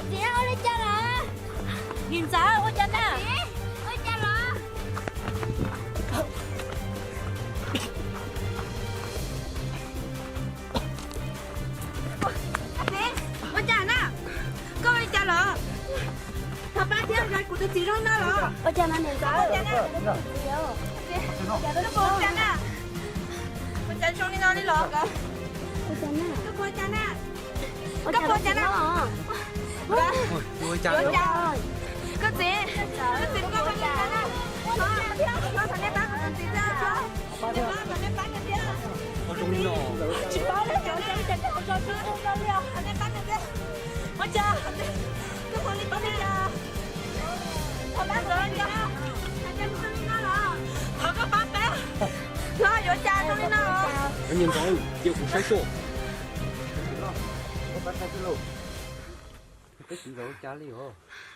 Txiv, ua li cas los? Niam ntxawm, ua cas na? Ua cas los? Ua cas na? Koj ua li cas los? Thov pab thiab, kuv tus txiv zoo no los? Ua cas no niam ntxawm? Ua cas na? Ua cas zoo li no li los? Ua cas na? Koj ua cas na? Koj ua cas na? Koj txiv, koj txiv, koj ua cas na? Koj txiv, koj txiv, koj txiv, nej pab kuv tus txiv thiab. Koj zoo li no. Tsis paub li, nej pab kuv thiab. Ua cas? Koj ua li cas? Thov pab kuv thiab. Thov koj pab peb. Los yuav cas zoo li no? Nyob ntawd cia kuv saib soj. Peb txiv ntxawm ua cas li os?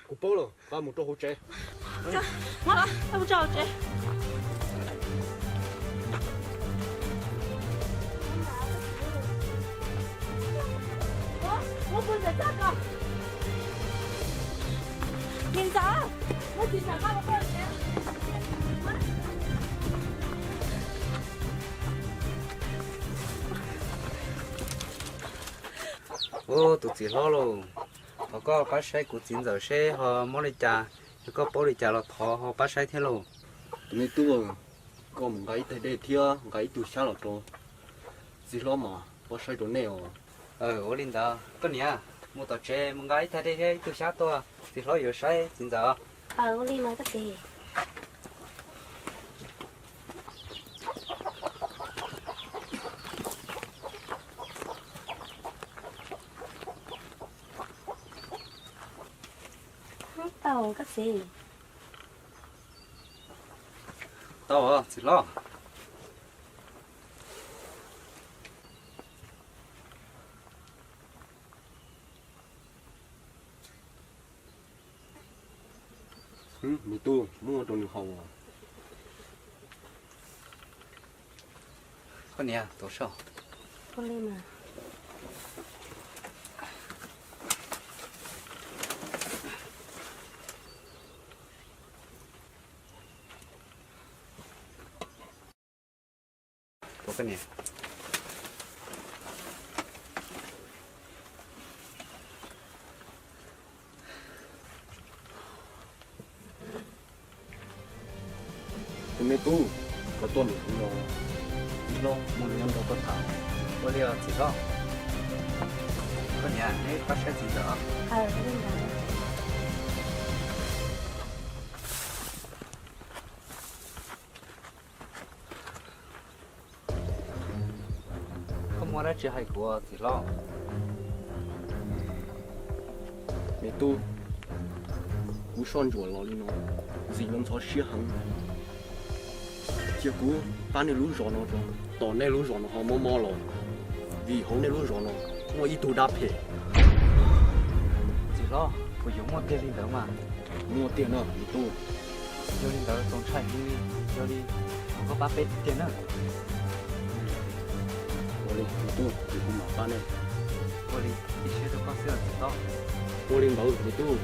Kuv paub lawm, pab mus rau hauv tsev. Mus rau hauv tsev. Niam ntxawm, muab txiv ntxawm pab mus rau hauv tsev. Ub, tus txiv hlob lauj, thov koj pab saib kuv txiv ntxawm seb ho mob li cas, yog koj paub li cas los thov ho pab saib thiab lauj. Tus me tub, koj mus nqa ib taig dej thiab nqa ib tug xyab los rau txiv hlob mas pab saib rau nej os. Ua li ntawd koj niam, mus tom tsev mus nqa ib taig dej thiab ib tug xyab tuaj, txiv hlob yuav saib txiv ntxawm. Ua li mas koj txiv. Tau koj txiv. Tau os txiv hlob. Me tub, muab rau nws haus. Koj niam, tuav saib. Tus me tub, koj tuaj ntawm kuv los, txiv hlob muaj lus yuav nrog koj tham. Ua li os txiv hlob. Koj niam, neb pab saib txiv ntxawm. Koj muaj dab tsi hais kuv txiv hlob? Me tub, kuv soj ntsuam los li no, ntxim yuav ntxhov siab heev. Cia kuv pab nej lub zos no, tos nej lub zos no ho mob mob los, vim hauv nej lub zos no muaj ib tug dab phem. Txiv hlob, puas yuav muaj tiag li ntawd mas? Muaj tiag no me tub. Yog li ntawd txaus ntshai heev li, yog li thov koj pab peb tiag na. Ua li me tub, kuv mam pab nej. Ua li, cia siab rau koj xwb txiv hlob. Ua li ntawd me tub.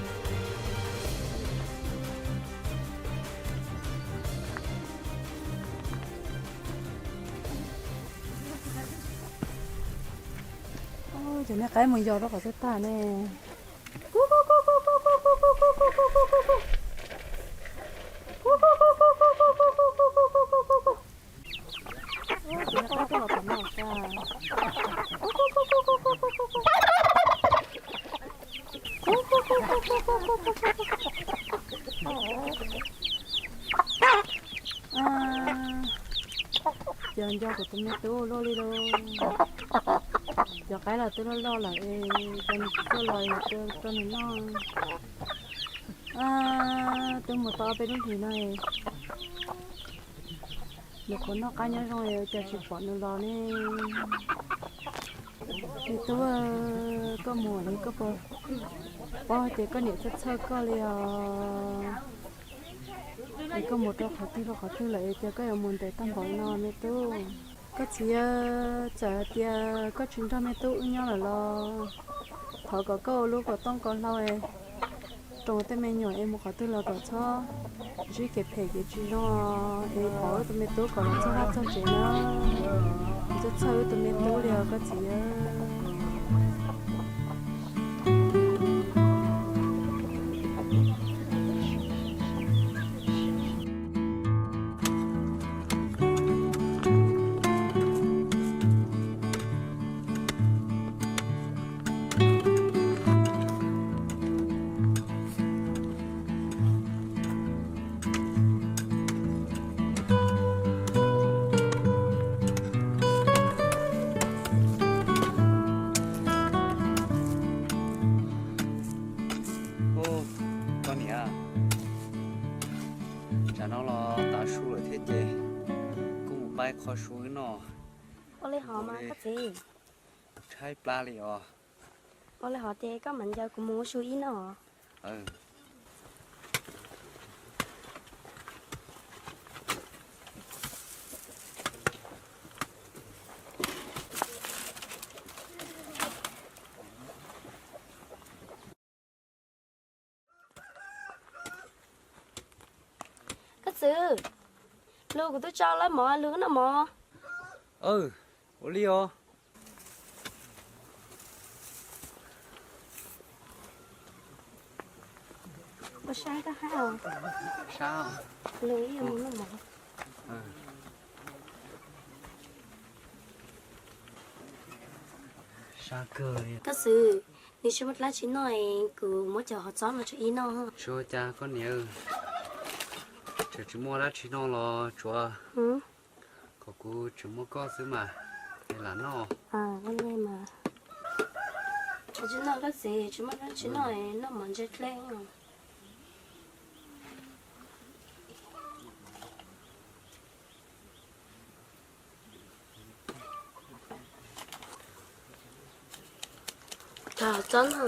Ces nej qaib mus yos rau qhov twg tag ne? Cov nco kuv tus me tub luaj li lauj. Cov qaib los twb loj loj lawm es cov nws tsis tuaj los es rau nws noj. Twb mus tau ob peb lub hlis no es nws puas noj qab nyob zoo es cas tsis pom nws los ne. Me tub, koj mus li koj puas paub hais tias koj niam txhawj txhawj koj li os? Es koj mus rau qhov twg rau qhov twg lawm es cas koj yuav mus ntev tag npaum no me tub? Koj txiv, txawm hais tias koj tsis nrog me tub wb nyob lawm los Thov kom koj ua lub kaus tooj kaus hlau es roos tej me nyuam es mus qhov twg los kom txhob ntsib kev phem kev tsis zoo es thov wb tus me tub kom los txog vaj txog tsev na. Txhawj txhawj wb tus me tub li os koj txiv. Koj niam, tsam no los tav su lawm thiab ces kuj mus npaj qho su wb noj. Ua li hov mas koj txiv. Tshaib plab li os. Ua li hov ces koj mam ncaws kuv mus ua su ib noj. Koj txiv, lug kuv twb tso lawm mov, lug noj mov. Ua li os. Ua sab koj hab. Sab. Lug ib yam mus noj mov. Sab kawg li. Koj txiv, nws tsis muaj dab tsi noj es kuv muab cov hov txob no rau ib noj. Tsis ua cas koj niam, txawm tsis muaj dab tsi noj los tsuav kom kuv tseem muaj koj xwb mas, es lam noj. Tsis noj koj txiv, tsis muaj dab tsi noj, noj mov ntse dleb. Txob no.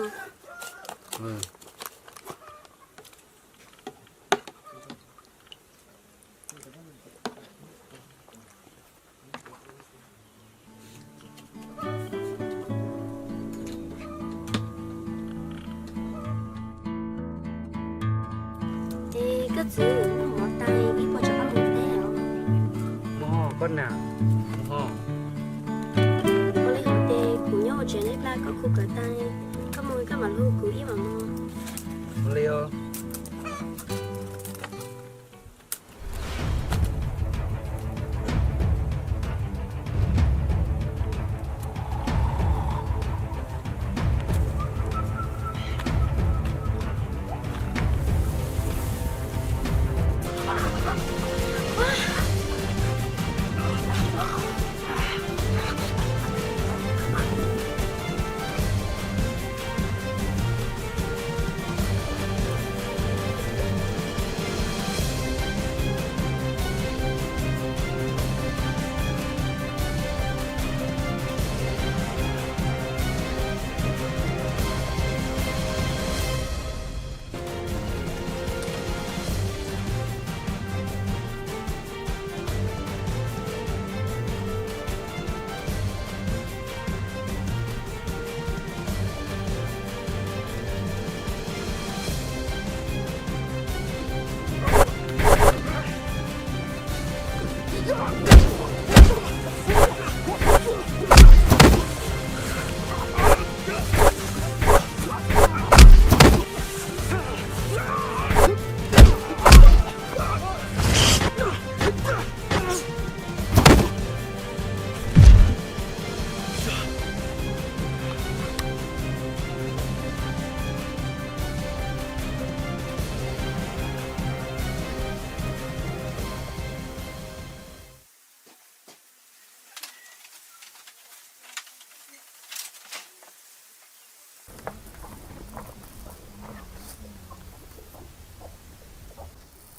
Es koj txiv, noj mov tas ib puas rov qab mus teb os? Mus ho koj niam, mus ho. Ua li hov ces kuv nyob hauv tsev ib pliag, koj khu kawm tas, koj mus koj mam hu kuv ib mam mus. Ua li os.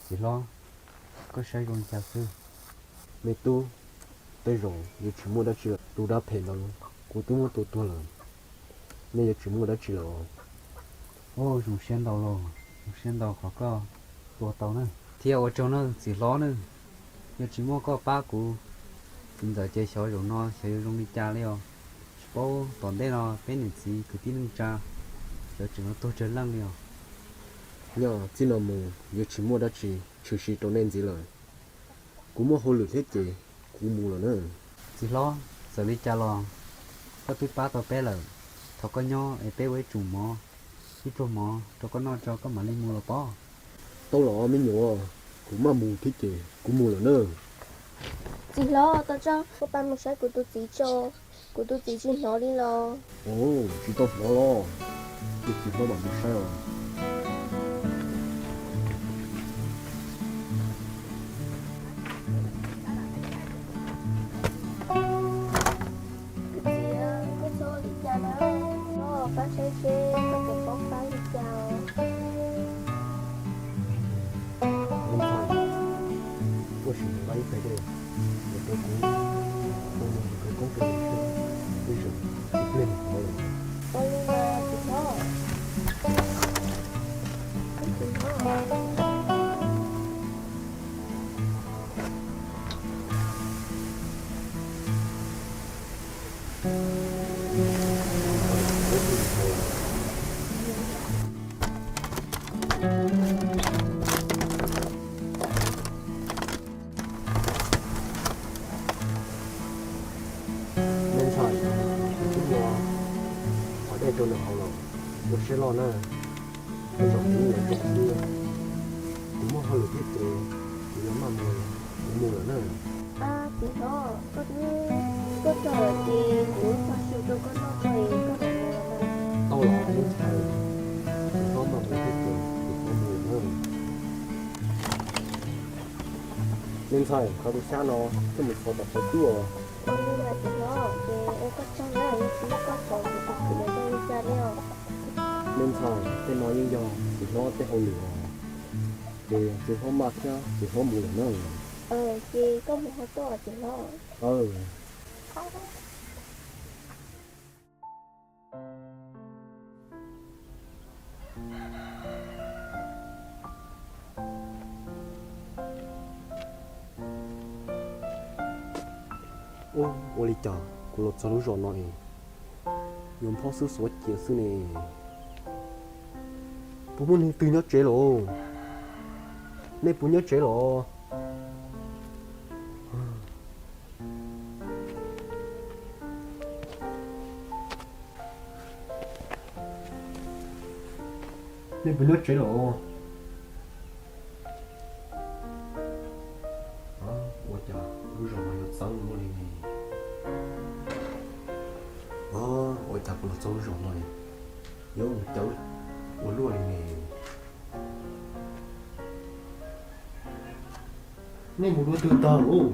Txiv hlob, koj saib zoo li cas xwb? Me tub, tej zaum yuav tsis muaj dab tsi lawm, tus dab phem ntawd kuv twb muab tua tuag lawm, nej yuav tsis muaj dab tsi lawm. Ua zoo siab ntau lauj, zoo siab ntau qhov koj tua tau na. Thiab ua tsaug nawb txiv hlob nawb, yog tsis muaj koj pab kuv, txiv ntxawm ces xyov zaum no xyov yuav zoo li cas li os. Tsis paub tom ntej no peb niam txiv kwv tij neej tsa Lawv tseem yuav tuag tsawg leej li os. Nyob txij no mus yuav tsis muaj dab tsi tshwm sim rau nej ntxiv lawm. Kuv muaj hauj lwm thiab ces kuv mus lawm na. Txiv hlob, txawm li cas los koj twb pab tau peb lawm. Thov koj nyob es peb ua ib tsum mov, ib pluag mov rau koj noj tso koj mam li mus los pob. Tau los me nyuam, kuv maj mus thiab ces kuv mus lawm na. Txiv hlob, tau tsam koj pab mus saib kuv tus txiv tso, kuv tus txiv tsis hnov li los? Ov, tsis tau hnov los? Ces txiv hlob mam mus saib os. Txiv, koj txhob ua li cas na, koj pab saib seb koj puas paub pab li cas. Ntxhais, koj sim nqa ib tais dej los rau kuv, kuv mus mus khawv koob rau nws seb twb zoo ib pliag nws hnov los. Ua li mas txiv hlob. Me ntxhais, kuv twb ua qhov dej rau nws haus los, ua siab loj na. Tej zaum kuv yuav zoo xwb. Kuv muaj hauj lwm thiab ces kuv yuav maj mus, kuv mus lawm na. Txiv hlob, koj twb tuaj txog lawm ces kuv tso su rau koj noj tso es koj mam mus los mas. Tau los me ntxhais, txiv hlob maj mus thiab ces txiv hlob mus lawm na. Me ntxhais, khav tus xyab no coj mus txhos tom qhov cub os. Ua li mas txiv hlob, ces ua koj tsaug na, yog tsis muaj koj txhos kuv tus txiv yuav zoo li cas li os. Me ntxhais, tej no yeej yog txiv hlob tej hauj lwm os. Ces txiv hlob maj thiab txiv hlob mus lawm na. Ces koj mus ho tuaj txiv hlob. Ub, ua li cas kuv los txog lub zos no es yuav phob xub xuav ciav xwb ne? Puas muaj neeg twg nyob tsev los? Nej puas nyob tsev los? Nej puas nyob tsev los? Ua cas lub zos no yuav txawv luaj li ne? Ua cas kuv los txog lub zos no yuav ua cas ua luaj li ne? Nej mus dua twg tag lauj?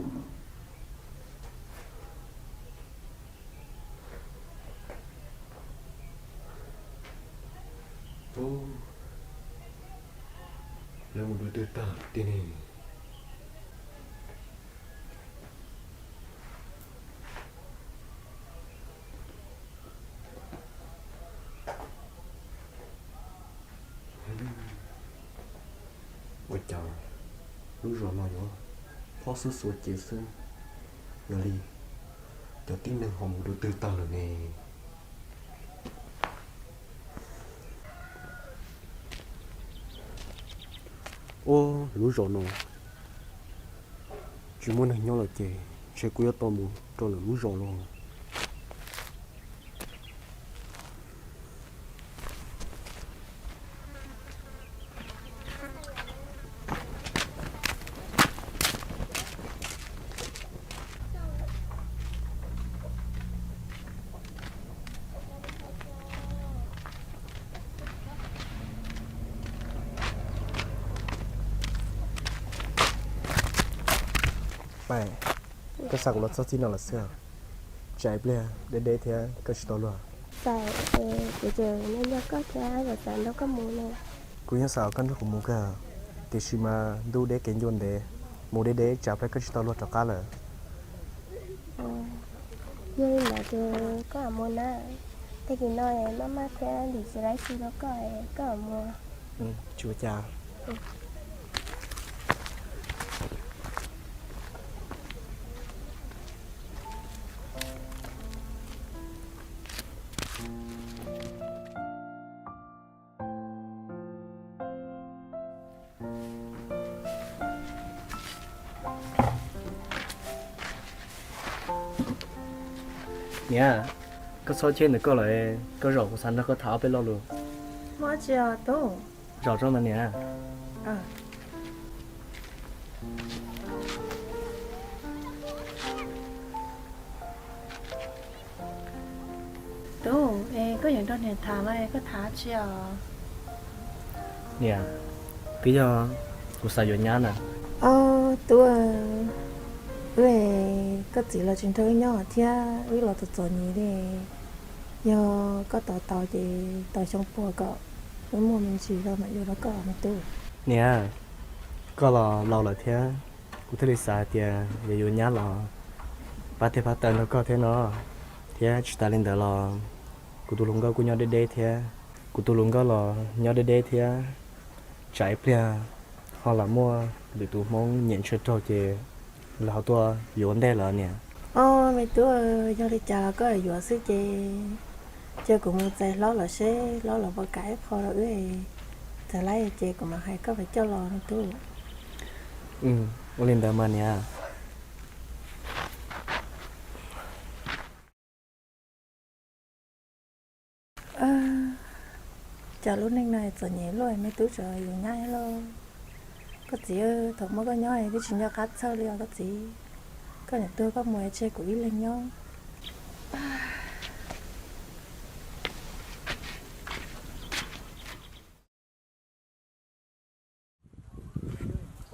Lawv mus dua twg tag tiag ne? Ua cas lub zos no yuav phob xub xuav ciav xwb, yog li cov tib neeg ho mus dua twg tag lawm ne? Ua lub zos no tsis muaj neeg nyob lawm ces ntshe kuv yuav tau mus rau lwm lub zos los. Pais, koj xa kuv los txog txij no lawm xwb. Tsam ib pliag deb deb thiab koj tsis tau luag. Kuv tseem nyob nyob koj thiab, kuv xav nrog koj mus no. Kuv yeej xav kom koj nrog kuv mus kawg, tiam sis mas ntuj deb kev ncua ntev, mus deb deb tsam pliag koj tsis tau luag rov qab lawm. Yog li ntawd ces koj mam mus na. Tag kis no maj maj thiab ntim tsis laib tsis rau koj, koj mam mus. Tsis ua cas. Niam, koj txhob cheb ntawm koj lawm, koj zaum kuv xav nrog koj tham ob peb lo lus. Muaj dab tsi os tub? Zaum tso mas niam. Tub, es koj yuav nrog niam tham no es koj tham dab tsi os? Niam, twb yog kuv xav yuav nyab na. Ob tub, wb, koj txiv los tsis nrog wb nyob thiab, wb los txom txom nyem li. Yog koj tos tau ces tos xyoo puas kom wb muaj me ntsis rau mam yuav rau koj me tub. Niam, koj los laus lawm thiab, kuv thiaj li xav hais tias yog yuav nyab los pab tes pab taw nrog koj thiab no. Thiab tsis tas li ntawd los kuv tus hluas nkauj kuj nyob deb deb thiab. Kuv tus hluas nkauj los nyob deb deb thiab, tsam ib pliag ho los muaj lwm tus Hmoob nyiam ntshaw raug ces lawv ho tuaj yuav ntej lawm niam. Ob me tub, yog li cas los koj yuav xwb ces cia kuv mus txais hlob los seb hlob los puas kam ib qho rau wb, txawm laib ces kuv mam hais koj pab coj los no tub. Ua li ntawd mas niam. Cas lub neej no txom nyem luaj, me tub tseem yuav nyab lauj. Koj txiv, thaum muaj koj nyob twb tsis nco qab txhawj li os koj txiv. Koj niam tuag koj mus tseg kuv ib leeg nyob.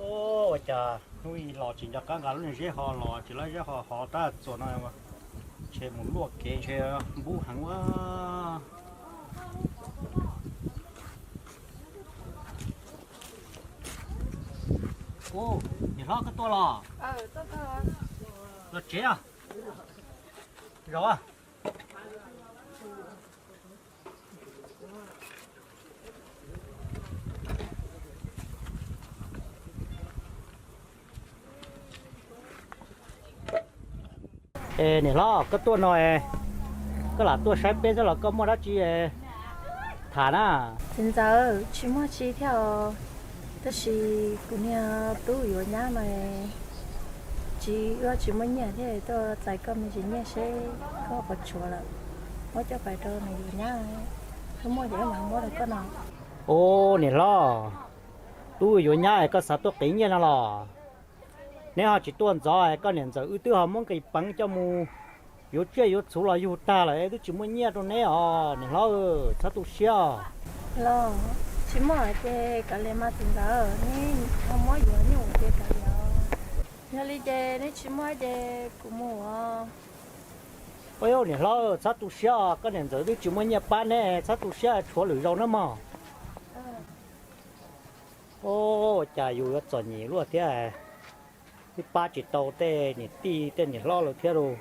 Ua cas hnub ib los tsis nco qab nqa lub niag zeb ho los tsis, lub zeb ho hov tab txuas no, ntshe mus luaj kev ntshe npub heev ua. Ub, niam hlob koj tuaj los? Los tsev os. Zaum. Es niam hlob koj tuaj no, koj lam tuaj saib peb xwb los koj muaj dab tsi tham na? Txiv ntxawm, tsis muaj tsi thiab os, tab sis kuv niag tub yuav nyab no, tsis, wb tsis muaj nyiaj thiab tuaj txais koj me ntsis nyiaj seb koj puas tshuav lawm, muab coj pais rau nws yuav nyab, wb muaj ces wb mam muab rau koj no. Ub, niam hlob, tub yuav nyab es koj xav tuaj qiv nyiaj no los? Neb ho tsis tuaj ntxov, koj niam ntxawm wb twb ho muab nqis peev coj mus yuav tsiaj yuav txhuv los yug tag lawm, twb tsis muaj nyiaj rau neb os niam hlob, txhob tu siab os. Los, tsis muaj ces kav liam mas txiv ntxawm, neb ho muab yuav nyuj ces kav liam. Yog li ces neb tsis muaj ces kuv mus os. Ua niam hlob, txhob tu siab os, koj niam ntxawm twb tsis muaj nyiaj pab neb, txhob tu siab, tshuav lwm zaus na mog. Ua cas yus yuav txom nyem luaj thiab, twb pab tsis tau tej niam tij tej niam hlob lawm thiab lauj.